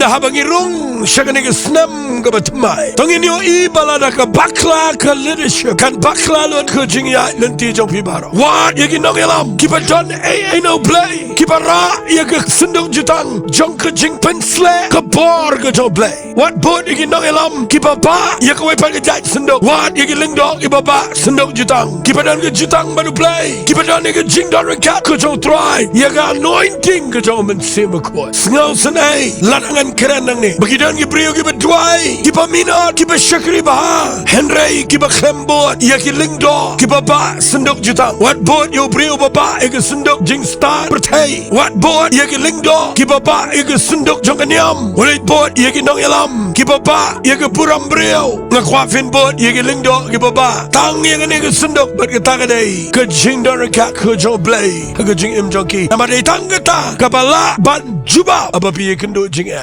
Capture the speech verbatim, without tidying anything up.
Haba ngi rung sha kane ka snem kaba thymmai, to ngin ïohi ba lada ka bakla ka leadership, kan bakla lut ka jingïaid lynti jong phi baroh. Wad ïa ki nongïalam kiba don ei ei na U Blei, kiba rah ïa ka synduk jutang jong ka jingpynsleh ka bor ka jong U Blei. Wat bud ïa ki nongïalam kiba bah ïa kawei pat ka jait synduk. Wad ïa ki lyngdoh kiba bah synduk jutang, kiba don ka jutang bad U Blei, kiba don ïa ka jingdon ryngkat ka jong U Trai, ïa ka anointing ka jong U Mynsiem Bakhuid. Sngewsynei, lada ngan kren nangne, ba ki don ki briew kiba duwai, kiba minot, kiba shakri bha, hynrei kiba khlem bud ïa ki lyngdoh kiba bah synduk jutang. Wat bud ïa u briew uba bah ïa ka synduk jingstad pyrthei. Wat bud ïa ki lyngdoh kiba bah ïa ka synduk jong ka niam. Wat bud ïa ki nongïalam kiba bah ïa ka burom briew. Nga kwah phin bud ïa ki lyngdoh kiba bah tang ïa kane ka synduk bad kata ka dei ka jingdon ryngkat ka jong U Blei ha ka jingim jong ki. Namar dei tang kata kaba lah ban jubab haba phi ïakynduh jingeh.